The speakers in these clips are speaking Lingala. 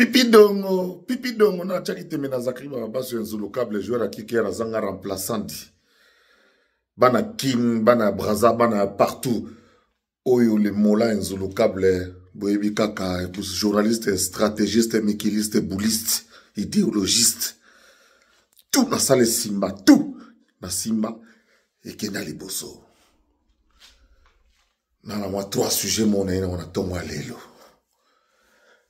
Pipi Dongo, Pipi Dongo na tiaki tembe na Zakari Bababaso ya Nzulu câble joueur ya kicker azanga remplaçant di. Bana Kin, bana Brazza, bana partout. Oyo le mola ya Nzulu câble boyebi kaka journaliste, stratégiste, mikiliste, bouliste, idéologiste. Tout na sale simba, tout na simba ekenda liboso. Na na mwa trois sujets moko na ye nango na ntongo ya lelo.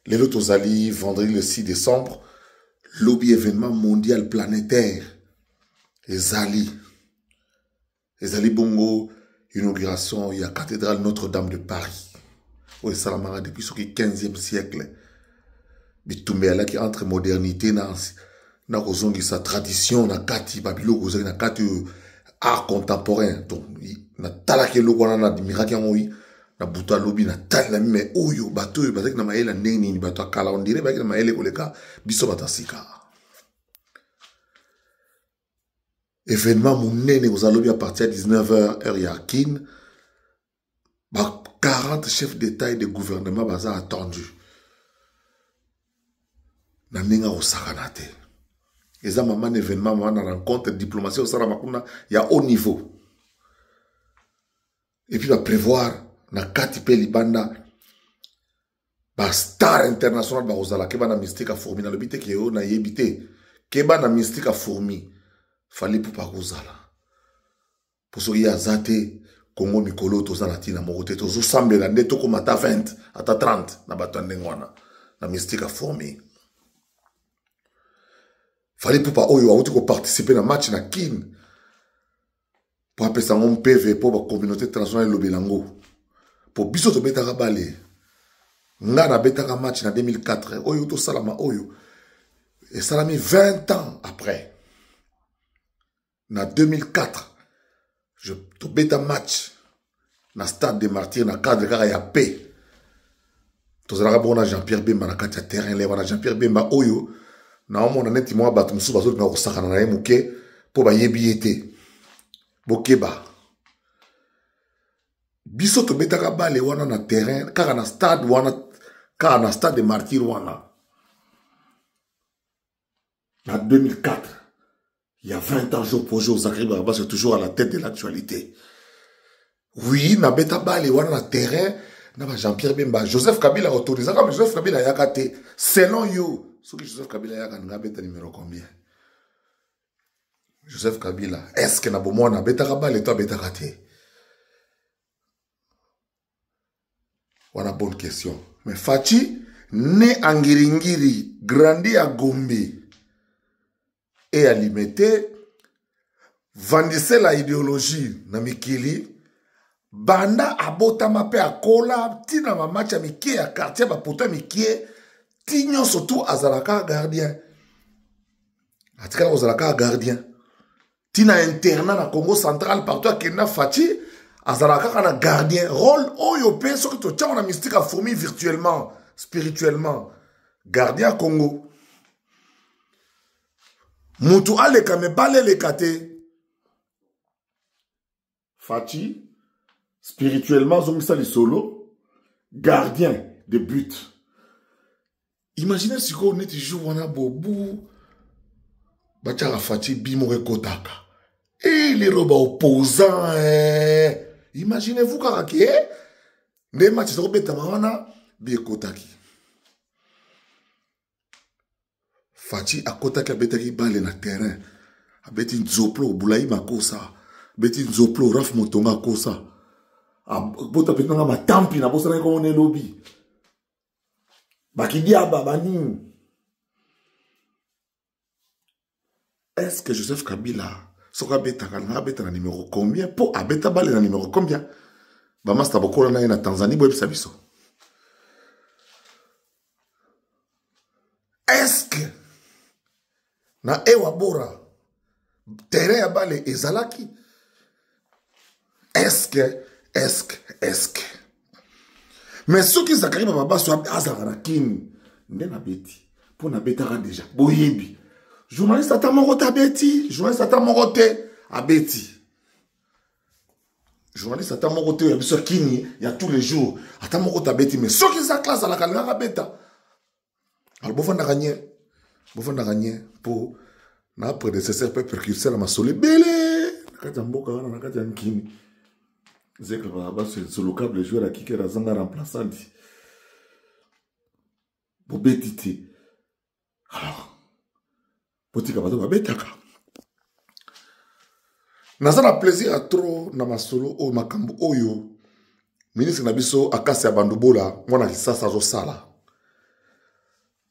Lelo tozali vendredi le 6 décembre, lobi événement mondial planétaire ezali ezali bongo inauguration ya cathédrale Notre-Dame de Paris oyo esalamaka depuis soki 15e siècle. Bitumba eyalaki entre modernité na na kozongisa tradition na kati babiloko ozali na kati oyo art contemporain. Donc natalaki eloko wana, nadmiraki yango na butu alobi natali na mime oyo bato oyo bazalaki na mayele ya ndenge nini, bato ya kala ondire bazalaki na mayele koleka biso bato ya sika. Événement monene kozala lobi à partir ya 19h heure ya Kin, ba 40 chefs d'état et de gouvernement baza attendu na ndenge akosakana te. Eza mama na événement, mama na rencontre diplomatie osalama kuna ya haut niveau, et puis ba prévoir na kati pe libanda ba star international bakozala. Keba na mystique ya fourmi, nalobi te ke yo nayebi te, keba na mystique ya fourmi. Fally Ipupa akozala po soki ye aza te, Congo mikolo toza na ntina moko te, tozosambela nde tokóma ata 20 ata 30 na bato ya ndenge wana na mystique ya fourmi. Fally Ipupa oyo awuti koparticipe na match na Kin po apesa yango mpeve po ba communauté internationale elobela yango, po biso tobetaka bale. Nga nabetaka match na 2004 oyo tosalama, oyo esalami 20 ans après na 2004, je tobeta match na stade des Martyrs na cadre kaka ya paix. Tozalaka bongo na Jean-Pierre Bemba na kati ya terrain le wana. Jean-Pierre Bemba oyo naomona neti mwa bato mosusu bazolinga kosakana na ye moke mpo bayebi ye te. Bokeba, biso tobetaka bale wana na terrain kaka na stade wana, kaka na stade des Martyrs wana na 2004, il y a 20 ans jour pour jour. Zacharie Barabas est toujours à la tête de l'actualité. Oui, na beta bale wana na terrain na ba Jean-Pierre Bemba, Joseph Kabila autorisaka, mais Joseph Kabila yaka te. Selon yo, soki Joseph Kabila yaka, nga beta numéro combien? Joseph Kabila, est-ce que na bomwana abetaka bale to abetaka te? Wana bonne question. Mais Fatshi, né à Ngiringiri, grandi à Gombe et à Limete, vendissait la idéologie na mikili banda abotama pe akola tina ba match ya mike ya quartier, ba poto ya mike ti nyonso tu azalaka gardien, atikala kozalaka gardien tina internat na Congo central partout akenda. Fatshi azalaka kaka na gardien, rôle oyo pe soki totiango na mystique ya fourmi virtuellement, spirituellement gardien ya Congo, mutu aleka me bale eleka te. Fatshi spirituellement azongisa lisolo gardien de but. Imaginez sikoyo neti jour wana bobu batiaka Fatshi bi moko ekotaka e lero ba opposant eh. Imaginez-vous kaka ke nde match eza kobetama wana bi ekotaki, Fatshi akotaki, abetaki bale na terrain, abeti nzoplo Bulayi makosa, abeti nzoplo Raf Motonga akosa, abota mpenza nga matampi nabosanaki komona elobi bakidiaba banini. Est-ce que Joseph Kabila soki abetaka nga abeta na numéro combien? Po abeta bale na numéro combien? Bamasta bokola na ye na Tanzanie, boyebisa biso. Est-ce que na Ewa Bora terrain ya bale ezalaki? Est-ce que, est-ce que, est-ce que? Mais soki Zacharie Bababaso azalaka na Kin nde nabeti, mpo nabetaka déjà, boyebi journaliste ata moko te abeti, journaliste ata moko te abeti, journaliste ata moko te ya biso ya Kini ya tous les jours ata moko te abeti. Mais soki Zacharie azalaka, alingaka abeta. Alors bofandaka nye, bofandaka nye mpo na prédécesseur mpe précurseur ya masolo ebele na kati ya mboka wana, na kati ya nkini. Zekle babaso insolocable joueur ya kiker azanga remplaçant bobeti te. Alors botika bato babetaka. Naza na plaisir ya trop na masolo oyo, makambo oyo ministre na biso Akasi ya Bandubola mwana Kisasa azosala.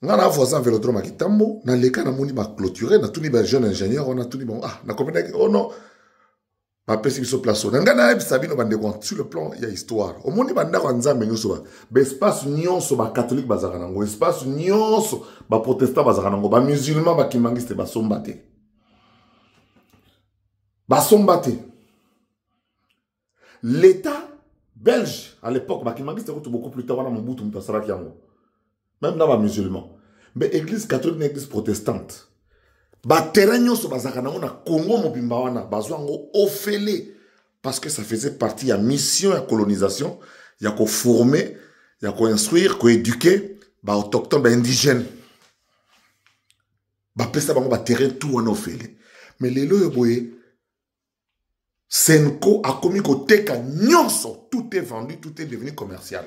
Nga na voisin velodrome ya Kitambo, naleka namoni baclôture, natuni ba jeune ingénieur wana, natuni bango, ah, nakomprenaki, oh non, bapesi biso place oyo. Na ngai nayebisa bino bandeko, sur le plan ya histoire, omoni bandako ya Nzambe nyonso, baespace nyonso bacatholique bazalaka nango, espace nyonso baprotestant bazalaka nango, bamusulman, bakimbangiste basomba te, basomba te. L'état belge à l'époque, bakimbangiste kutu beaucoup plus tard wana, Mobutu moto asalaki yango, même na bamusulman. Mais église catholique na église protestante, baterrain nyonso bazalaka nango na Congo mobimba wana, bazwa yango ofele, parce que ça faisait partie ya mission ya colonisation, ya koformer, ya koinstruire, koéduquer baautochtone, baindigène. Bapesa bango baterrain tout wana ofele. Mais lelo oyo boye, Cenco akomi koteka nyonso, tout est vendu, tout est devenu commercial.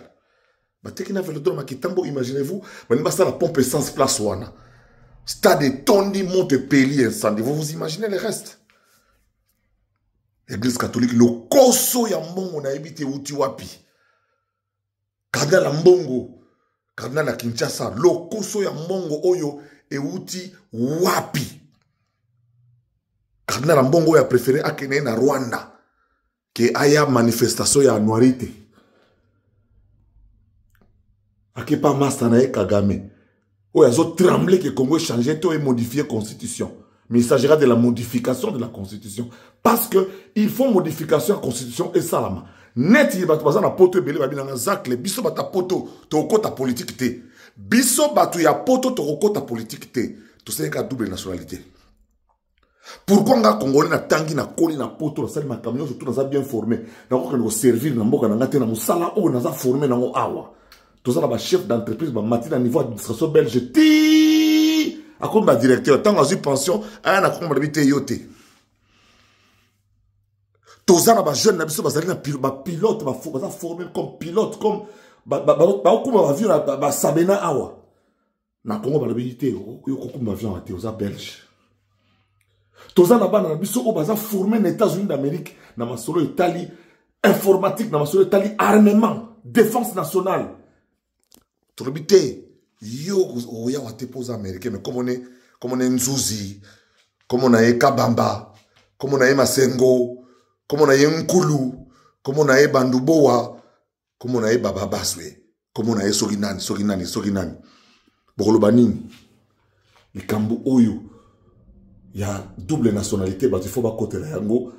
Bateki na velodrome ya Kitambo. Imaginez-vous, balingi basala pompe essence place wana, stade etondi, moto epeli, incendie, vous vous imaginez le reste. Église catholique, lokoso ya mbongo nayebi te euti wapi. Cardinal ya mbongo, cardinal ya Kinshasa, lokoso ya mbongo oyo euti wapi? Cardinal ya mbongo oyo apréféré akende na Rwanda ke aya manifestation ya anuarite, akepa master na ye Kagame oyo azotremble ke Congo échange to emodifie constitution. Mais il s'agira de la modification de la constitution, parce que il faut modification ya constitution esalama. Neti bato baza na poto ebele babinanga Zacle, biso bato ya poto tokokota politike te, biso bato ya poto tokokota politike te, tosalika double nationalité. Pourquoi nga congolais natangi, nakoli na poto, nasali makambo nyonso tu, naza bien formé, nakokende koservir na mboka na nga te na mosala oyo naza formé nango awa? Toza na bachef d'entreprise bamati na niveau administration belge ti akomi badirecteur, ntango azwi pension aya na Kongo, balobi te, yo te. Toza na bajeune na biso bazali na bapilote, baza formé comme pilote, comme bakokuma baavion basabena awa na Kongo, balobi te, yo kokuma avion te, oza belge. Toza na bana na biso oyo baza formé na États-Unis d'Amérique na masolo etali informatique, na masolo etali armement, défense nationale, tolobi te, yo oyawa te mpo oza américain. Mais comme one Nzuzi, comme na ye Kabamba, comme na ye Masengo, comme na ye Nkulu, comme na ye Bandubowa, comme na ye Bababaswe, comme na ye soki nani, soki nani, soki nani, bokoloba nini? Likambo oyo ya double nationalité, bato ifo bakotela yango,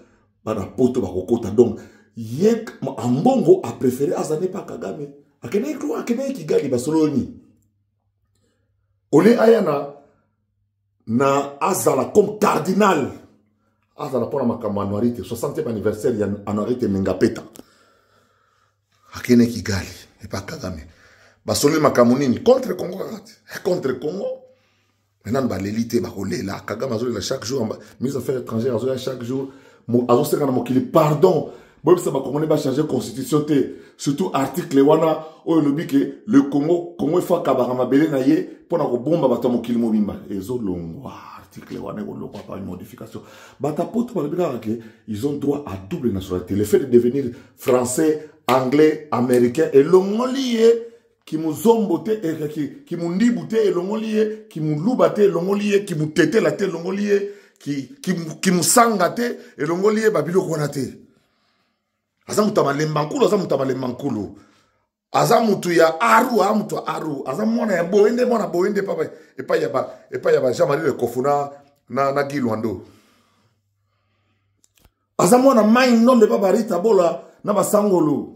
bana poto bakokota. Donc ye Ambongo apréféré aza ne pa Kagame, akendeki, akendeki Kigali, basolo nini ole aya na azala comme cardinal, azala mpona makambo anuarite, 60e anniversaire ya anuarite Nengapeta. Akende Kigali epa Kagame, basololi makambo nini? Contre Congo kaka te, contre Congo. Maintenant baleli te, bakolela. Kagame azolela chaque jour, ministre affaires étrangères azolela chaque jour, azosenga na mokili pardon, boyebisa bakongolais bachange constitution te, surtout article wana oyo elobi ke le Congo, Congo efo akabaka mabele na ye mpona kobomba bato ya mokili mobimba. Ezolongwa, article wana ekolongwa par une modification. Bato ya poto balobi kaka ke ils ont droit à double nationalité. Le fait de devenir français, anglais, américain elongoli ye kimuzombo te, kimundibu te, elongoli ye kimuluba te, elongoli ye kimutetela te, elongoli ye kimusanga te, elongoli ye babiloko wana te. Aza moto ya Malemba Nkulu, aza moto ya Malemba Nkulu, aza motu ya Aru, aza moto ya Aru, aza mwana ya Boende, mwana Boende epai ya ba Jean Marie Lekofu na Guy Lwando. Aza mwana Mai Ndombe pa Barita Bola na Basangolo.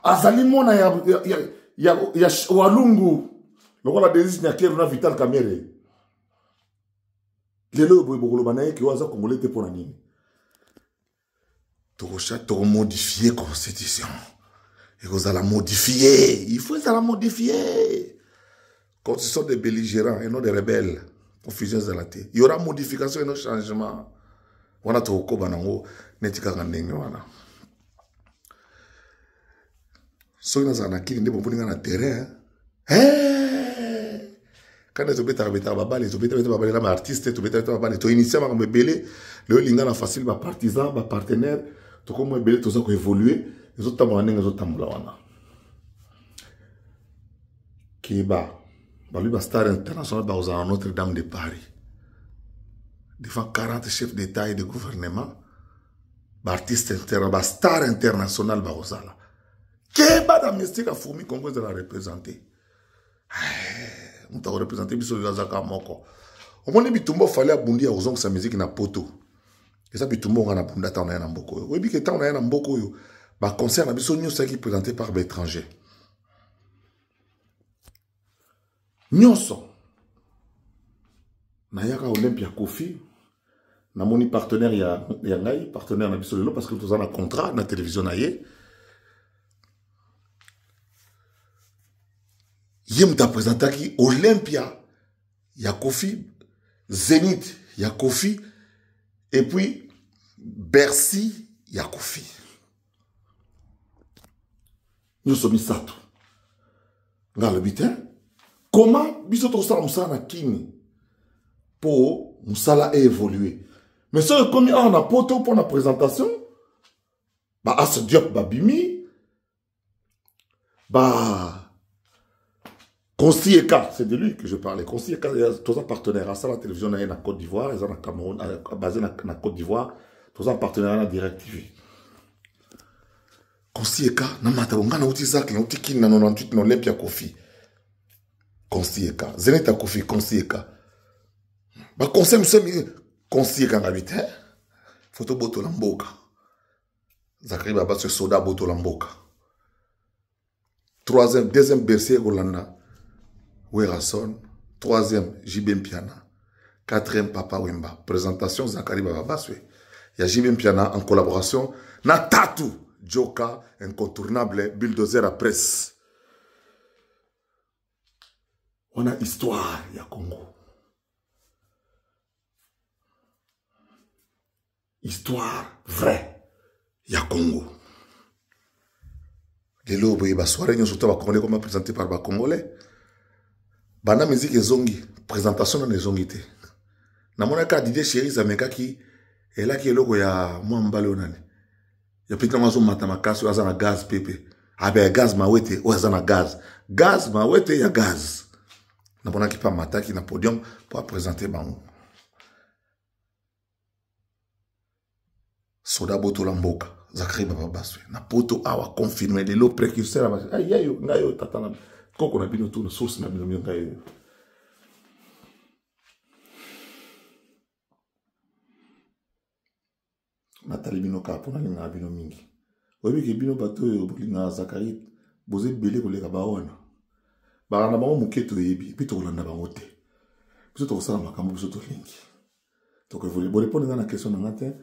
Azali mwana ya Walungu lokola Denis Nyakeru na Vital Kamerhe. Lelo oyo boye bokoloba na ye ke oyo aza congolais te, mpo na nini? Tokomodifie constitution. Ekozala modifié. Il faut ezala modifié. Constitution des belligérants et non des rebelles. Confusion ezala te. Il y aura modification et non changement. Wana tokokoba nango neti kaka ndenge wana. Soki nazala na kini nde bomoni nga na terrain. Hey! Kanda tobetaka betaka babale, tobeta beta babale na ba artiste, tobeta beta babale, to initia makambo ebele. Lelo linga na facile ba partisans, ba partenaires, tokomo ebele toza ko évoluer, ezotambola ndenge ezotambola wana. Keba, balobi ba star international bakozala na Notre-Dame de Paris devant 40 chefs d'État et de gouvernement, ba artistes inter, ba star international bakozala. Keba na mystique ya fourmi Congo ezala représenter. Moto akorepresente biso lelo azaka moko. Omoni bitumba ofali abundi ya kozongisa miziki na poto. Eza bitumba onga na bunda ntango na ye na mboka oyo. Oyebi ke ntango na ye na mboka oyo, ba concert na biso nyonso ezalaki présenté par ba étranger. Nyonso. Nayaka Olympia Kofi, namoni partenaire ya ngai, partenaire na biso lelo parce que toza na contrat na télévision na ye. Ye moto apresentaki Olympia ya Kofi, Zénith ya Kofi et puis Bercy ya Kofi. Nyonso misato. Nga alobi te, comment biso tokosala mosala na Kini po mosala évoluer. Mais soki ekomi awa na poto mpo na présentation, ba As Diop babimi, ba Consti Eka, c'est de lui que je parlais. Consti Eka, tous un partenaire. À ça, la télévision na Côte d'Ivoire, ils ont na Cameroun, basé na Côte d'Ivoire, tous un partenaire na Direct TV. Consti Eka, na mata bonga na uti Zak, na uti Kin, na 98, na Olympia Kofi. Consti Eka, Zenith ya Kofi, Consti Eka. Ba conseil monsieur mi Consti Eka nga bite. Photo boto la mboka. Zakari Baba se soda boto la mboka. Troisième, deuxième Bercy Rolanda, Werrason, troisième JB Mpiana, quatrième Papa Wemba. Présentation Zakari Baba Baswe. Il y a JB Mpiana en collaboration na Tatou Joka incontournable bulldozer à presse. On a histoire ya Congo. Histoire vraie ya Congo. Lelo boye ba soirée nyonso to ba Congolais comme présenté par ba Congolais. Banda musique ezongi, présentation na ezongi te. Namonaka Didier Chéri amekaki elaki eloko ya mwa mbale oyo nani. Ya petit nango azomata makasi oyo aza na gaz pepe. Abe ya gaz mawete oyo aza na gaz. Gaz mawete ya gaz. Namonaki pa mataki na podium pour présenter bango. Soda botola mboka Zakari Baba Baswe na poto awa confirmé lelo précurseur ba ay ayo ngai yo tata na koko na bino tout na source na bino ngai yo. Natali bino kaka mpona lingaka bino mingi. Oyebi ke bino bato oyo bolingaka Zakari boza ebele koleka ba wana. Balanda bango moke toyebi, mpe tokolanda bango te. Biso tokosala makambo biso tolingi. Tokoevolue. Borepondre nga na question na nga te.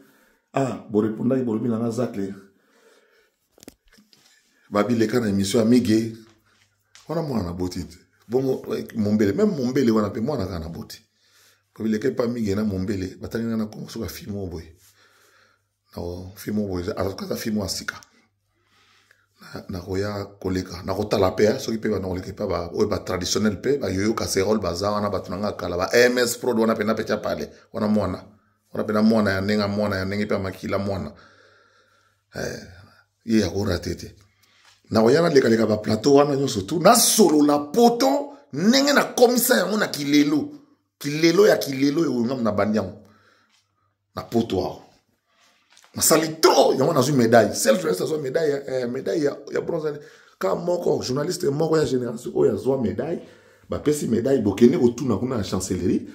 Ah, borepondaki bolobi na nga Zacle. Babi leka na émission ya Mige. Wana mwana na boti te. Bongo Mombele, même Mombele wana pe mwana kaka na boti. Babi leka epa Mige na Mombele, batangi nga na Congo soka fille moko boye. Na fille moko boye, aza fille moko ya sika. Nakoya koleka, nakotala pe, hein, soki pe ba nakoleka epa ba oyo ba traditionnel pe, ba yoyo casserole baza wana, bato na nga kala, ba MS Prod wana pena pe tia pale, wana mwana. Wana pena mwana ya ndenge, mwana ya ndenge pe ya makila mwana. Ye ya korate te. Nakoya nalekaleka ba plateau wana nyonso tu, nasolola poto ndenge nakomisa yango na kilelo. Kilelo ya kilelo oyo nga na bandi yango. Na poto awa. Nasali trop, yango nazwi médaille. Self journaliste azwa médaille, médaille ya bronze. Ka moko, journaliste moko ya génération oyo azwa médaille, bapesi médaille, bokende kotuna kuna na chancellerie.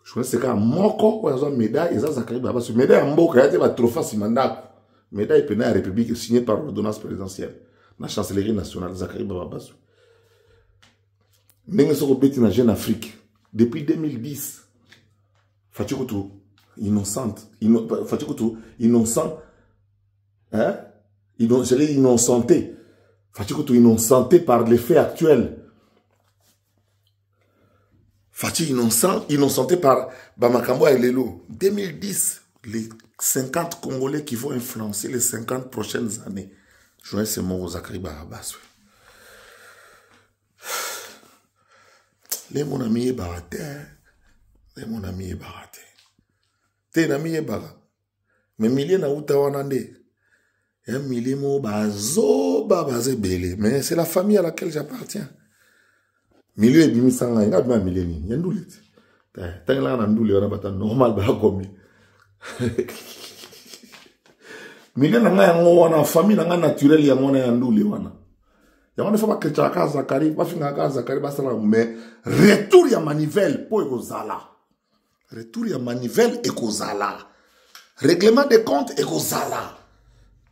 Journaliste kaka moko oyo azwa médaille, eza Zakari Baba. Médaille ya mboka, ya te ba trophée nsima ndako. Médaille pena ya République signée par ordonnance présidentielle na chancellerie nationale Zakari Baba Baswe. Ndenge soko beti na Jeune Afrique depuis 2010, Fatshi Kutu innocente, Fatshi Kutu innocent, hein? J'allais innocenté. Fatshi kutu innocenté par les faits actuels. Fatshi innocent, innocenté par bamakambo ya lelo. 2010, les 50 Congolais qui vont influencer les 50 prochaines années. Joël Semoro Zachary Barabas. Le mon ami yebaka te. Le mon ami yebaka te. Te na mi yebaka. Mais milieu na uta wana nde. Ya milieu moko bazoba baza ebele. Mais c'est la famille à laquelle j'appartiens. Milieu ebimisa ngai, ngai abima milieu nini? Ya ndule te. Tangelaka na ndule wana bata normal bakomi. Milieu na ngai yango wana, famille na ngai naturelle yango wana ya ndule wana. Yango wana fo bakretchaka kaka Zakari, bafingaka kaka Zakari, basalaka mais retour ya manivelle mpo ekozala. Retour ya manivelle ekozala. Règlement de compte ekozala.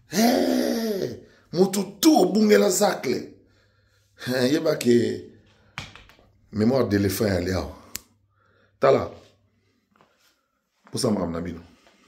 Hey, mutu tu obungela zacle. Hey, yeba ke mémoire d'éléphant ya liao. Tala. Posa makambo na bino.